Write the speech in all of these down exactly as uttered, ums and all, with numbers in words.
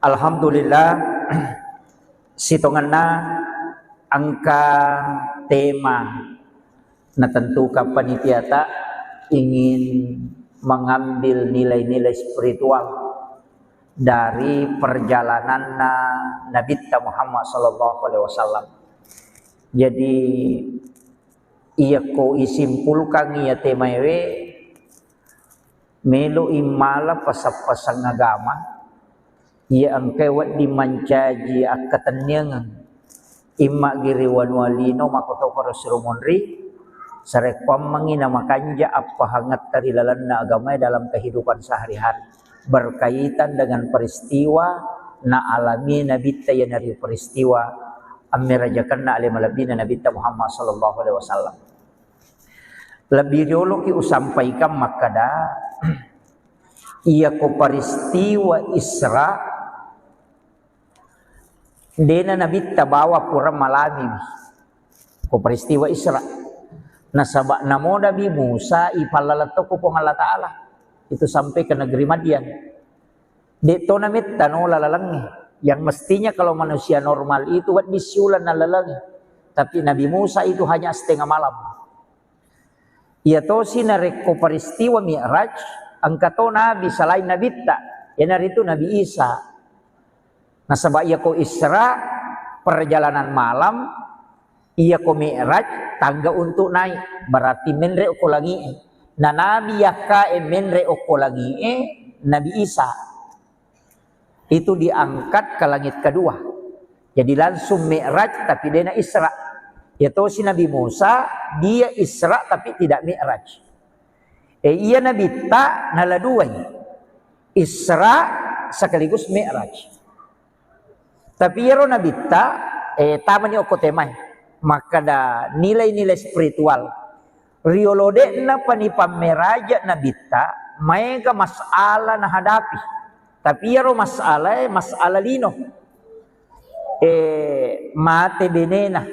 Alhamdulillah, sitongenna engka tema natentukan panitiata ingin mengambil nilai-nilai spiritual dari perjalananna Nabitta Muhammad sallallahu alaihi wasallam. Jadi, iyako isimpulkan iya temaewe, melo immala pasang-pasang agama, iya engkae wedding mancaji akkatenniangeng. Imma giri wanua lino makkotoparo siro monri, sarekkuammengngi namakanja appahangetta ri lalenna agamae dalam kehidupan sehari-hari. Berkaitan dengan peristiwa naalami Nabitta, iyanaritu peristiwa ammerajakenna ale malebbina Nabitta Muhammad sallallahu alaihi wasallam. Lebih rioloki usampaikan makkada, iyako peristiwa Isra, dena Nabitta bawa pura malami ko peristiwa Isra. Nasaba namo Nabi Musa ipallaletto ko Puang Allah Ta'ala. Itu sampai ke negeri Madian. De to nametta nola lalengnge. Yang mestinya kalau manusia normal itu wedding siuleng nalalengngi. Tapi Nabi Musa itu hanya setengah malam. Iya tosi narekko peristiwa Mi'raj, engka to nabi selain Nabitta, iyanaritu Nabi Isa. Nasaba iyako Isra, perjalanan malam, iyako Mi'raj, tangga untuk naik, berarti menre okko langi'e. Na nabi yakkae menre okko langi'e, Nabi Isa. Itu diangkat ke langit kedua. Jadi langsung Mi'raj tapi dena Isra. Ya tosi Nabi Musa, dia Isra tapi tidak Mi'raj. Eh, iya Nabitta nala duai. Isra sekaligus Mi'raj. Tapi iyaro Nabitta, eh, tamani okko temae. Makkada nilai-nilai spiritual. Riolo de'na pani pammeraja Nabitta, maega masalah nahadapi. Tapi iyaro masalae, masalah lino. Eh, mate benena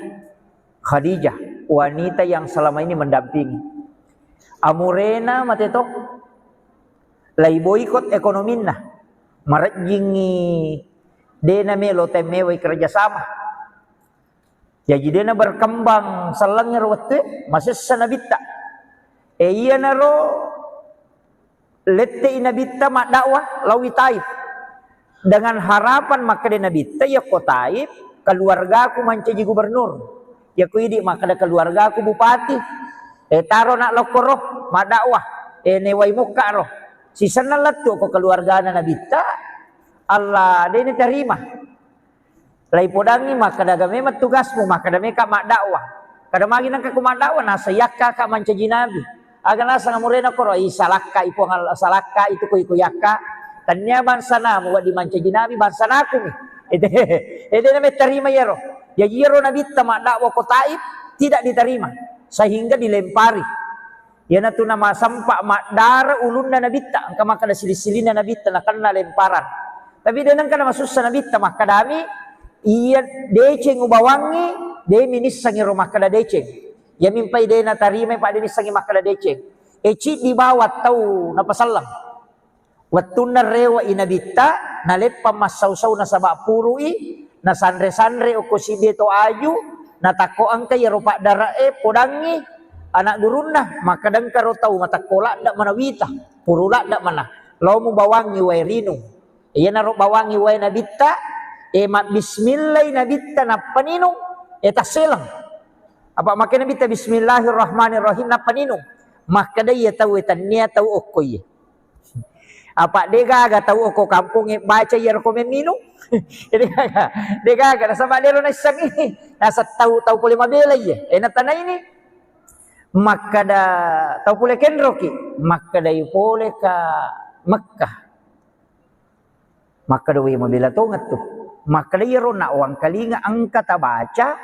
Khadijah, wanita yang selama ini mendampingi. Amurena mate to, lai boikot ekonominna. Marejjingi dena melo temmewai kerjasama. Jaji dena berkembang sellengngero wettue, masessa Nabitta. E, iyanaro lette'i Nabitta maddakwah laowi Taif. Dengan harapan makkeda Nabitta, yakko Taif, keluargaku mancaji gubernur. Yakko idi makkeda keluargaku bupati. E, taro nak lokkoro maddakwah. E, newai mukka ro. Sisenna lettu ko keluargana Nabitta, Allah dena tarima. Laipodangngi makkeda, aga memang tugasmu? Makkeda meka maddakwah. Kada magi nengka ku maddakwah, naseng yakka ka mancaji nabi. Aga naseng amurena koro, i salakka i Puang Allah, salakka itu ko iko yakka. Tania bangsa namu wedding mancaji nabi, bangsa naku mi. Ede, ede na mettarima iyaro. Jaji iyaro Nabitta maddakwah ko Taif tidak diterima, sehingga dilempari. Iyanatu namasempa maddara ulunna Nabitta, engka makkeda sili-silinna Nabitta nakenna lemparan. Tapi de nengka namasussa Nabitta, makkedami, iya deceng ubawangngi, de minissengi ro makkeda deceng. Iya mimpai de natarimai, pa de nissengi makkeda deceng. E, ciddi bawang tau napaselleng. Wettunna rewe'i Nabitta, naleppang massau-sau nasaba puru'i, nasanre-sanre okko siddi to aju, natakko engka iyaro paddare'e podangngi anak gurunna, makkeda engkaro tau matakko ladde manawita, puru ladde mana, lao mubawangngi wae rinung. Iyanaro bawangngi wae Nabitta, e, mabbismillai Nabitta nappa ninung, e, tasseleng. Apa makkeda Nabitta bismillahirrahmanirrahim nappa ninung. Makkeda iya tauwe tennia tau okko iye. Apa degaga tau okko kampongnge baca iyaro komen minung? Degaga, degaga nasaba dero naissengngi. Naseng tau, tau pole mabela iye. E, natanaini. Makkeda tau pole kenroki, makkedai pole ka Mekkah. Makkeda, "Wé, mabéla tongeng tu." Makkeda, "Iyaro nawangkalinga engka tabaca,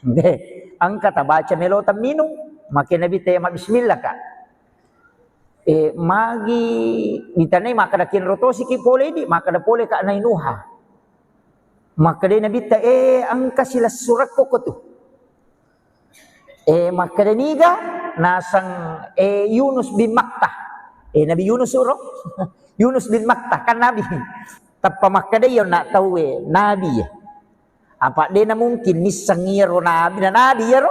dé, engka tabaca mélo temminung." Makkeda Nabitta, "Iya mabbismillah ka." Eh, magi ditanai makkeda, "Kenro tosiki polé di?" Makkeda polé ka Nainuha. Makkeda Nabitta, "Eh, engka silessurekko ko tu." Eh, makkeda niga? Naseng, eh, Yunus bin Matta. Eh, Nabi Yunus ro? Yunus bin Matta, kan Nabi. Tappa makkeda iya onna tauwe nabi ya. Apa de na mungkin nisseng iyaro nabi, na nabi iyaro.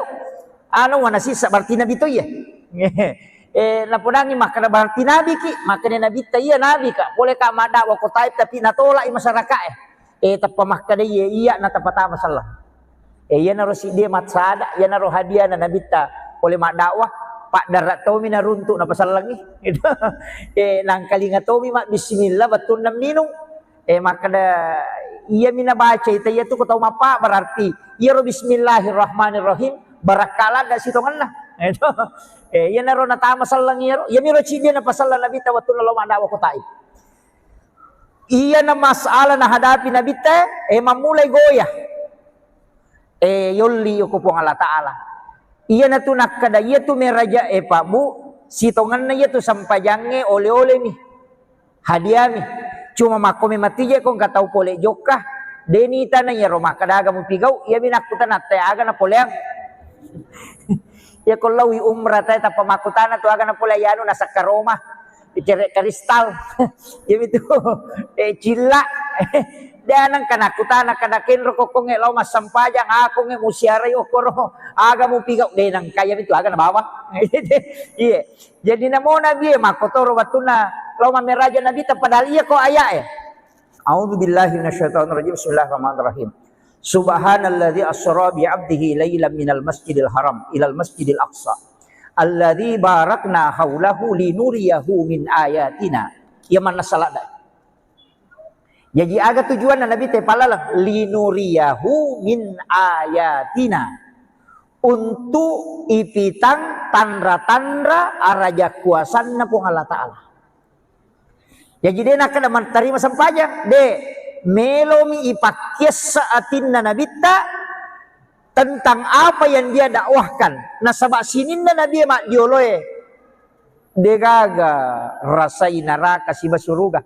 Anu wana sisa berarti nabi to iya. Eh, napodangi makkeda berarti nabi ki, makkeda nabitta iya nabi ka. Pole ka maddakwah ko Taif tapi natolak i masyarakat eh. Eh, tappa makkeda iya, iya na tapatama sallang. Eh, iyanaro siddi massada, iyanaro hadiahna nabitta pole maddakwah, paddara tomi naruntuk napasallangi. Eh, nangkalinga tomi mabbismillah wettunna minung. Eh, makkeda, iyami nabacai taiya tu ko tau mappa, berarti iyaro bismillahirrahmanirrahim, barakka ladda sitongenna. Eh, iyanaro natama sallang iyaro, iyamiro ciddi napasallang nabitta wettunna lao maddakwah ko Taif. Iyana masalah nahadapi nabitta, eh, mammulai goyah. Eh, yolli ko Puang Allah Ta'ala. Iyanatu nakkeda, iyatu meraja, eh, Pak Bu, sitongenna iyatu sempajangnge ole-olemi. Hadiami. Cuma makko memang tije ko engka tau pole jokka, deni tana iyaro makkeda aga mupigau, iyami nakkutana te aga napoleang. Iya ko laowi umrah tae tappa makkutana tu aga napoleang anu nasakka Roma. Cere kristal. Iyami tu. Eh, cilla. De nengka nakkutana kada kenro kokkongnge lao massempajang, akongnge musiarai okkoro. Aga mupigau de nengka iyami tu aga nabawa. Iya. Jadi namo Nabi e makkotoro wettunna lao mammeraja Nabitta padahal iya ko ayat e. A'udzu billahi minasyaitonir rajim. Bismillahirrahmanirrahim. Subhanalladzi asra bi 'abdihi lailan minal masjidil haram ilal masjidil aqsa. Alladzi barakna haulahu linuriyahu min ayatina. Iya manna saladda. Jaji aga tujuanna Nabitta palaleng? Linuriyahu min ayatina. Untuk ipitang tanra-tanra araja kuasanna Puang Allah Ta'ala. Jaji de nakkeda mantarima sempajang, de, melomi ipakkiessa atinna Nabitta tentang apa yang dia dakwahkan. Nasaba sininna Nabi maddioloe degaga rasai naraka siba suruga.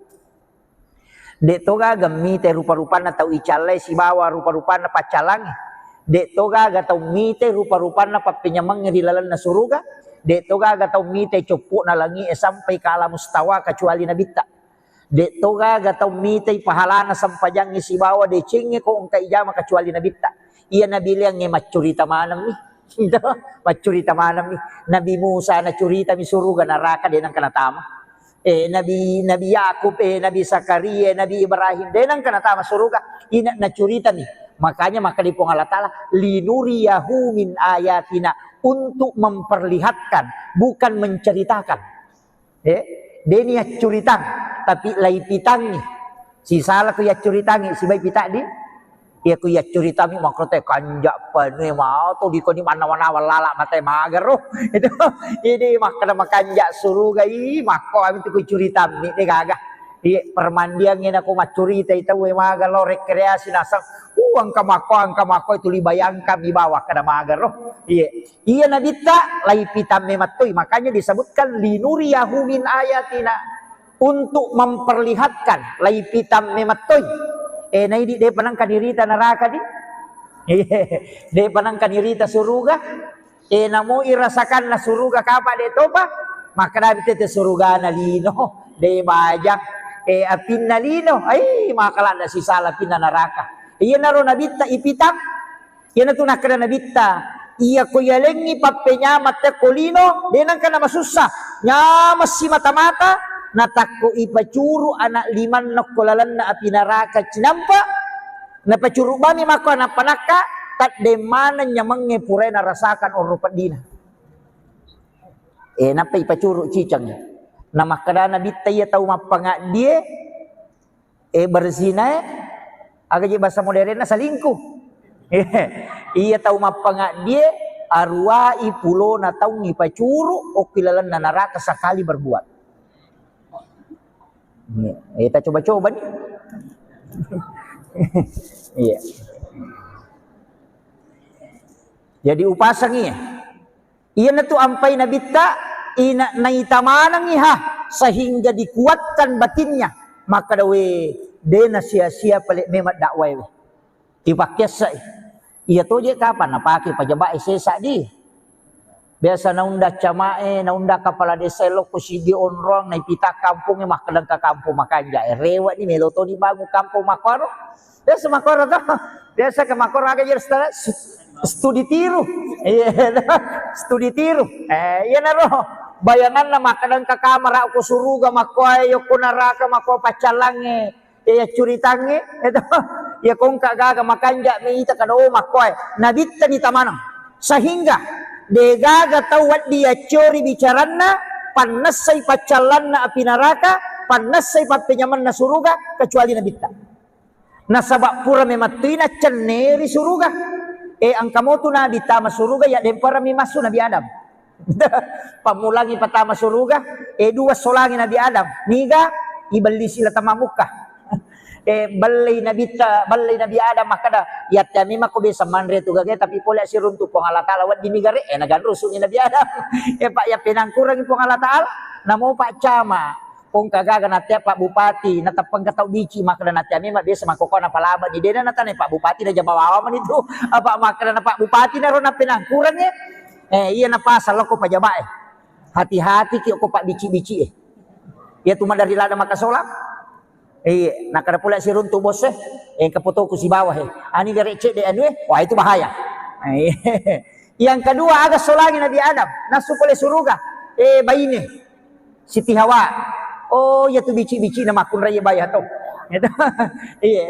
De'to gaga mitai rupa-rupanna tau icallai sibawa rupa-rupanna paccalangnge. De'to gaga tau mitai rupa-rupanna pappenyamengnge ri lalenna suruga. De'to gaga tau mitai coppo'na langi'e sampai ke alam mustawa kecuali Nabitta. De'to gaga tau mitai pahalana sempajangnge sibawa decengnge ko engka ijama kecuali Nabitta. Iya Nabi Leangnge maccurita manemmi. Maccurita manemmi. Nabi Musa nacuritami suruga naraka de nengka natama. Eh, Nabi, Nabi Yakub, eh, Nabi Zakaria, Nabi Ibrahim, de nengka natama suruga, ina nacuritami. Makanya makkeda Puang Allah Ta'ala, "Linuriyahu min ayatina," untuk memperlihatkan, bukan menceritakan. Eh, deni accuritang, tapi laipitangi. Sisala ku yaccuritangi, sibai pitaddi. Iya ku yaccurita mi makko te kanja penue mao to dikoni mannawa-nawa lala mate magero. Itu idi makkeda makanja suruga i makko ami tu ku curita mi de gaga. Iya permandiang ina ko maccurita i tau e maga lo rekreasi naseng. Uh, engka makko, engka makko itu libayangkan mi bawa kada magero. Iya. Iya Nabitta laipitang memettoi, makanya disebutkan linuriyahu min ayatina. Untuk memperlihatkan, laipitang memettoi. Eh, naidi de panengka nirita neraka di. De panengka nirita suruga. Eh, namo irasakanna suruga kapa de topa. Maka Nabi tete surugana lino, de bajang. Eh, apinna lino, ai maka lada sisala apinna neraka. Iya naro Nabitta ipitang. Iyanatu nakkeda Nabitta, iya ko yalengngi pappenyameng tekko lino, de nengka namasussa. Nyameng simata-mata, natakko ipacuru anak limanna ko lalenna api naraka cinampa, napacuru bami makko anak panakka, tadde maneng nyamengnge purae narasakan onro peddina. Eh, nappa ipacuru ciceng. Namakkeda Nabitta iya tau mappangaddie, eh, berzina, eh, aga je bahasa modernna selingkuh. Iya tau mappangaddie, aruai pulona taung ipacuru, okki lalenna neraka sekali berbuat. Iya, eh, kita coba-coba nih. Iya. Jadi upasangi ya. Iyanatu ampai Nabitta, ina-, naita manengngi ha, sehingga dikuatkan batinnya. Makkeda we, de nasia-sia pale memang dakwae we. Ipakkiassai. Iya toje kapan napake pajabae sesa di. Biasa naunda camae, naunda kepala desa e lokko sigi onrong, naipita kampongnge, makkeda engka kampong makanja e. Rewe ni melo toni bangun kampong makkoro. Biasa makkoro to. Biasa ke makkoro aga jero studi tiru. Iya, studi tiru. Eh, iyanaro bayanganna makkeda engka kamara ko suruga makkoe, yokko neraka makko paccallangnge. Iya curitangnge, itu. Iya kongka gaga makanja mi ita kada, oh, makkoe. Nabitta ni tamaneng. Sehingga degaga tau wedding yaccori bicaranna, pannessai paccallanna api neraka, pannessai pappenyamenna suruga, kecuali Nabitta. Nasaba pura memettui naccenneri suruga. Eh, engka motu Nabi tama suruga, ya dempara mi massu Nabi Adam. Pammulangi patama suruga, eh, dua solangi Nabi Adam. Niga, ibellisi la tamamukka. Eh, bellei Nabi ta-, bellei Nabi Adam makkeda, "Yatte memang ko biasa manre tu gage, tapi pole siruntu Puang Allah Taala wedding ni gare." Eh, naganrusu ni Nabi Adam. Eh, Pak, ya penangkurangi Puang Allah Taala. Namo Pak Camat, kongka gaga natea Pak Bupati, nateppengka tau bici makkeda natea memang biasa makkokona palaba ni dena natane Pak Bupati na jaba wawa mani tu. Apa makkeda na Pak Bupati naro napenangkurangi. Eh, iya napasang lokko pajabae. Hati-hati ki ko pabbici-bici e. Iya tu maderri ladde makkasolang. Iya, nakkeda pole siruntu bos e, eh, kapotoku sibawa he. Ani gare cedde anu e, wah itu bahaya. Iya. Yang kedua, aga solangi Nabi Adam, nasu pole suruga. Eh, baine. Siti Hawa. Oh, iya tu bici-bici na makkunrai baya to. Gitu. Iya.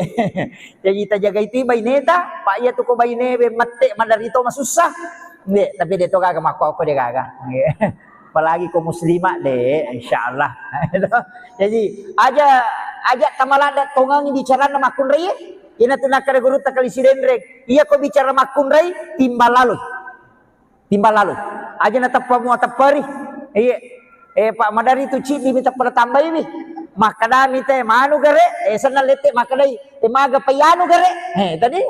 Jadi tajagai ti baineta, Pak, iya tu ko baine be mette maderri to masussa. Nggih, tapi de to gaga makko, ko de gaga. Nggih. Apalagi ko muslimah de, insyaallah. Jadi, aja, aja tamaladde tongengi bicaranna makkunrai. Ina tu nakkeda gurutta Kali Sidenreng. Iya ko bicara makkunrai, timbal laloi. Timbal laloi. Aja nateppa mua tepperi. Iya. Eh, Pak, maderri tu ciddi mi teppa tambai mi. Makkedami te manu gare, eh, senna lette makkedai, eh, maga payanu gare. Eh, tadi,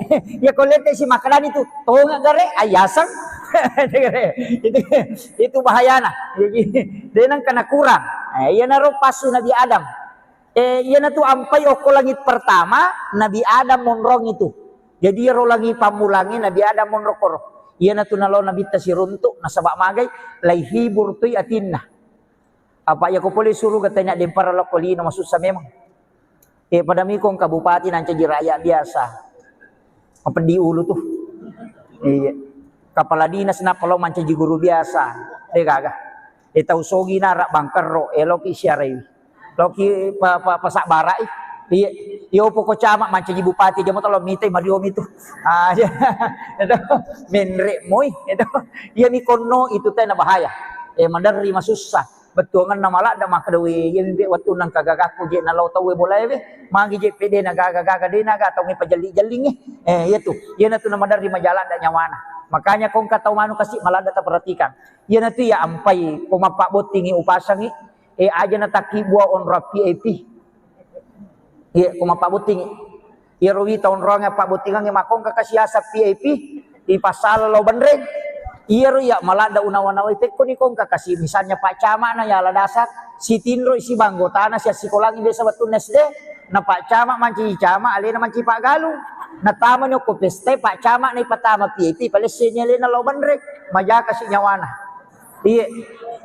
ya ko lette si makkedani tu, tonga gare, ayaseng. Itu, itu bahayana. Jadi, denang kena kurang. Eh, iya naro pasu Nabi Adam. Eh, iyanatu ampai okko langit pertama, Nabi Adam monrong itu. Jadi iyaro langit pammulangnge Nabi Adam monrong koro. Iyanatu nalo Nabitta siruntuk, nasaba magai, laihibur toi atinna. Apa iya ko pole suruga tanya dempara lokko lino masussa memang. Eh, pada mikong ka bupati nancaji rakyat biasa. Mapeddi ulu tu. Iya. Kepala dinas nappa lo mancaji guru biasa. De gaga. Eh, tau sogi nara bangkerro, eh, loki siarai. Loki pa, pa, pasabbarai. Iya, iyo poko camat mancaji bupati aja moto lo mitai mariomi tu. Ah, iya. Itu menre moi itu. Iya mi konno itu tena bahaya. Eh, maderri masussa. Bettuanganna maladda makkeda, "We, iya mi be wettunna engka gagakku je nalo tauwe bolae we. Magi je pede na gaga-gaga de na ga tau mi pajelli-jellingi." Eh, iya tu. Iya natu na maderri majaladda nyawana. Makanya ko engka tau manu kasi maladda taperhatikan. Iyanatu iya ampai ko mappabbottingi upasangi, eh, aja natakki bua onrong V I P. Iya, ko mappabbottingi. Iyaro wita onronge pabbottingangnge makongka kasiasa V I P, ipassala lao benreng. Iyaro iya maladda unawa-nawai pekkoni kongka kasi, misalnya Pak Camat na yala dasar, sitinroi siba anggotana siassikolangi biasa wettunna S D, na Pak Camat mancaji camat, alena mancaji paggalung. Natamani okko pesta, Pak Camat na ipatama V I P, palesseni alena lao benreng, majaka si nyawana. Iya,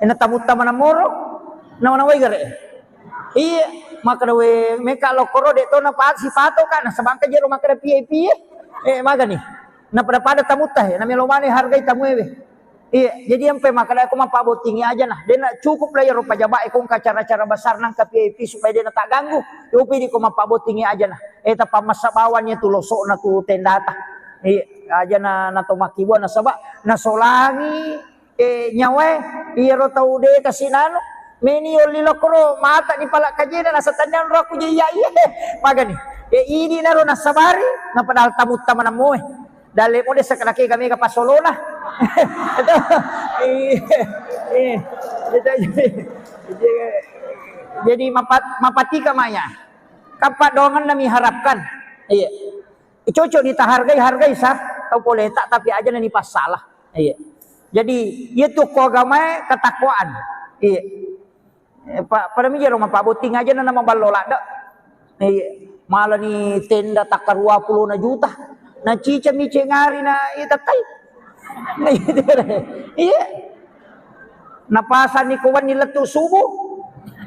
ena tamutta maneng moro, nawa-nawai gare. Iya, makkeda we, meka lokkoro de to na pa-, sipato ka, nasaba engka jero makkeda V I P e. Eh, magani. Na pada-pada tamutta he, namelo mane hargai tamu ewe. Iya, jadi ampe makkeda ko mappabbottingi aja nah. Dena cukup lah iyaro pajabae ko engka acara-acara besar nangka V I P supaya dena tagganggu. Yopi di ko mappabbottingi aja nah. Eh, tappa massa bawang iya tu losokna tu tendata. Iya, aja na, na to makkibua nasaba nasolangi eh, nyawae, iyaro tau de kasi nanu, meni yolli lokkoro, mata ni pala kajena, nasatanna onrokku je iya, iya, magani. Eh, idi naro nasabari, na padahal tamutta maneng moe. Dalle mode sakadake ga mega pasolona. Itu, iya, iya, itu, jadi, jadi mapat-, mapatika maya. Kappa dongan nami harapkan. Iya. Cocok ni tahargai, hargai sa tau pole tak, tapi aja na ni passalah. Iya. Jadi, iya tu ko agamae ketakwaan. Iya. Eh, pa-, pada mi jero mapabbotting aja na nama ballo ladde. Iya. Malah ni tenda takka dua puluh na juta. Na cica mi cengari na iya takai. Iya. Napasanni ko wenni lettu subuh,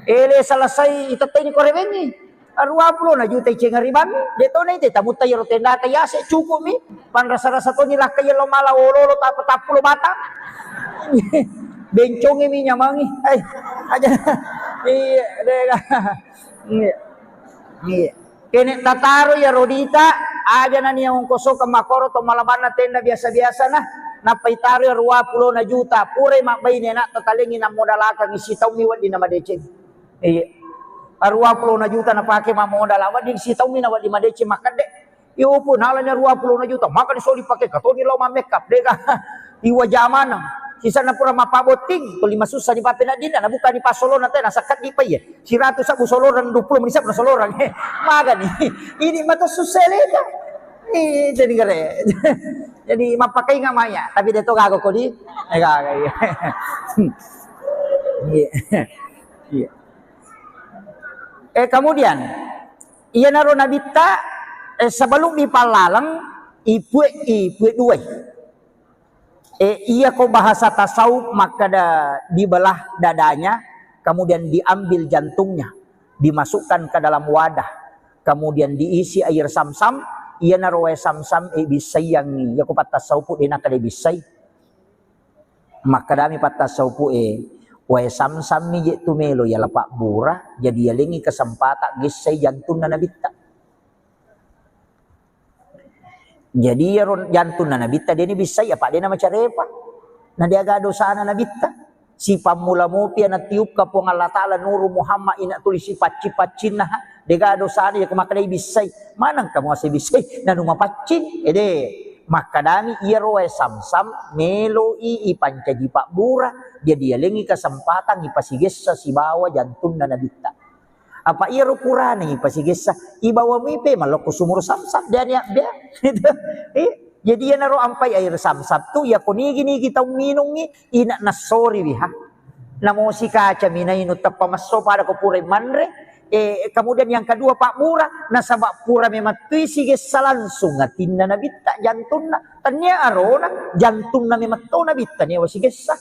ele selesai itetteni ko rewengngi. Aruwa pulona juta iceng ribangngi, de to naite tamutta iyaro tendata yase cukupmi. Panrasa-rasa toni lakka yello mala olo-olo tapa tappulo batang. Bencongi mi nyamangi. Ai, aja. Iya, de. Iya. Iya. Kene tataro ya rodita, aja nania ongkosokeng makkoro to malabanna tenda biasa-biasa na, nappa itaro ya ruwa pulona juta, purai mabbaine na tatalengi nammodalakangi sitaummi wedding namadeceng. Iya. Aruwa pulona juta napake mammodala, wedding sitaummi na wedding madeceng makkedde. Iyo pu nalani aruwa pulona juta, maka disoli pake katoni lao mammekap, dega. Iwa jamanang. Sisanna pura mappabotting, tuli masussa ni pappeneddinna, nabukkani passolona te, nasekkeddi pa iye. Siratu sabbu soloreng, dua puluh menit sabbu soloreng. Magani. Ini mato sussa leka. Eh, jadi gare. Jadi mappakainga maya, tapi de to gaga kodi. Eh, gaga, iya. Iya. Iya. Eh, kemudian, iyanaro nabitta, eh, sebelum ipallaleng, ipue, ipue duai. Eh, iya ko bahasa tasawuf makkeda dibelah dadanya, kemudian diambil jantungnya, dimasukkan ke dalam wadah, kemudian diisi air samsam, iyanaro wae samsam, eh, bissaiangngi. Iya ko pattasawufu de nakkeda bissai. Makkedami pattasawufu e, wae samsammi je tu melo yala pabbura, jadi yalengi kesempatan gessai jantunna nabitta. Jadi iyaro jantunna nabitta deni bissai apa dena macarepa. Na deaga dosana nabitta. Sipammula mopi ana tiupka Puang Allah Ta'ala nuru Muhammad ina tuli sipaccing-paccinna ha. Dega dosana ya ko makkedai bissai. Maneng kamu ase bissai nanu mapaccing. Ede. Makkedami iyaro wae samsam meloi ipancaji pabbura, jadi yalengi kesempatan ipasigessa sibawa jantunna nabitta. Apa iyaro purana ipasigessa, ibawa muipe malokko sumur samsam, de ania bea. Gitu. Eh, jadi iyanaro ampai air samsam tu, iya ko nigi-nigi tau minungi, ina nassori wiha. Namo sikaca minainu teppa messo pada ko pura manre. Eh, kemudian yang kedua pabbura, nasaba pura memettui sigessa langsung atinna nabitta jantunna. Tania arona jantunna memetto nabitta newa sigessa.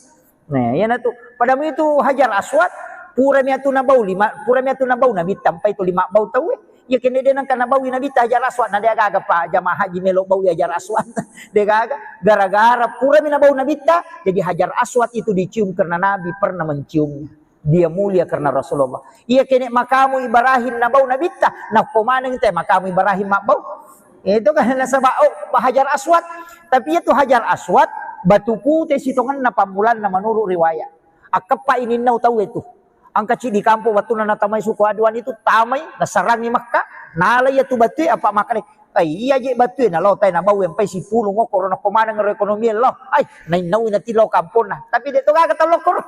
Nah, iyanatu. Padamu itu Hajar Aswad, pura miatu nabau lima, pura miatu nabau nabitta, ampai tu lima bau tau. Iya kene de nangka nabaui nabitta Hajar Aswad, na de gaga pa jamaah haji melo baui Hajar Aswad. De gaga, gara-gara pura mi nabau nabitta, jadi Hajar Aswad itu dicium karena Nabi pernah menciumnya. Dia mulia karena Rasulullah. Iya kene makamu Ibrahim nabau nabitta, nappo maneng te makamu Ibrahim mabbau. Itu kan nasaba oh, Hajar Aswad. Tapi itu Hajar Aswad, batu pute sitongenna pammulanna menurut riwayat. Akkeppa ininnau tau itu. Angka cidi kampung wattunna natamai suku Aduan itu tamai, nasarangi Makka, nala iya tu batue apa makale. Eh, iya je batue nalao tai nabau yang pai sipulung okkoro nappo maneng ro ekonomi lo. Ai, nainnau nati lao kamponna. Tapi de to gaga tau lokoro.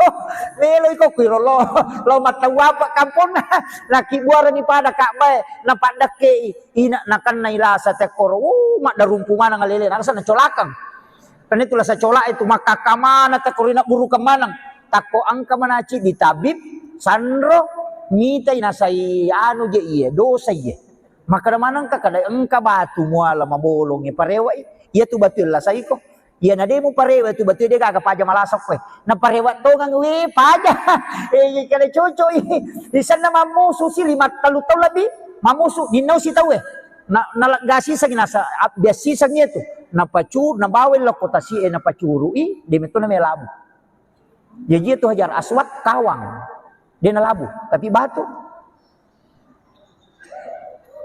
Melo iko kuiro lo, lo mattau apa kamponna. Naki buarani pada Ka'bae, napaddakkei, ina nakennai lasa tekkoro. Uh, maddarumpu maneng alele, nasa nacolakang. Karena itu lasa cola itu makkakka mana tekkoro ina burukeng maneng. Takko engka manaci di tabib, sanro, mitai nasai anu je iye, dosa iye. Makkeda manengka kada engka batu muala mabolongnge parewa'i. Iya tu batu lasaiko. Iya na de muparewa tu batu de gaga paja malasok koe. Na parewa tongang we paja. Eh, kada cocok i. Di sana mammusu si lima talu tau lebih. Mammusu dinau si tau e. Na naleggasi sangi nasa biasi sangi itu. Napacu nabawa lokko tasi e napacuru i de metto na melabu. Jaji itu Hajar Aswad kawang. De nalabu, tapi batu.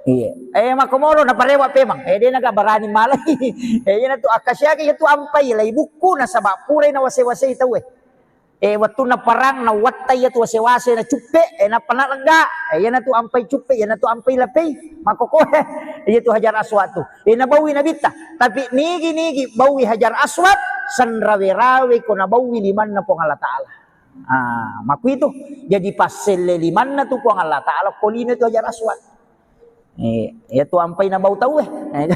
Iya. Eh, makkomoro naparewa pemang. Eh, de naga barani malai. Eh, iyana tu akkasiaga iya tu ampai lai bukku nasaba purai nawase-wasei tauwe. Eh, wettunna perang nawattai iya tu wase-wase na cuppe, eh, nappa nalegga. Eh, iyana tu ampai cuppe, iyana tu ampai lapei. Makkokoe. Iya tu Hajar Aswad tu. Eh, nabaui nabitta. Tapi nigi-nigi baui Hajar Aswad, sanrawe-rawe ko nabaui limanna Puang Allah Ta'ala. Ah, makkuitu. Jadi passelle limanna tu Puang Allah Ta'ala ko lino tu Hajar Aswad. Eh, iya tu ampai nabau tauwe. Eh,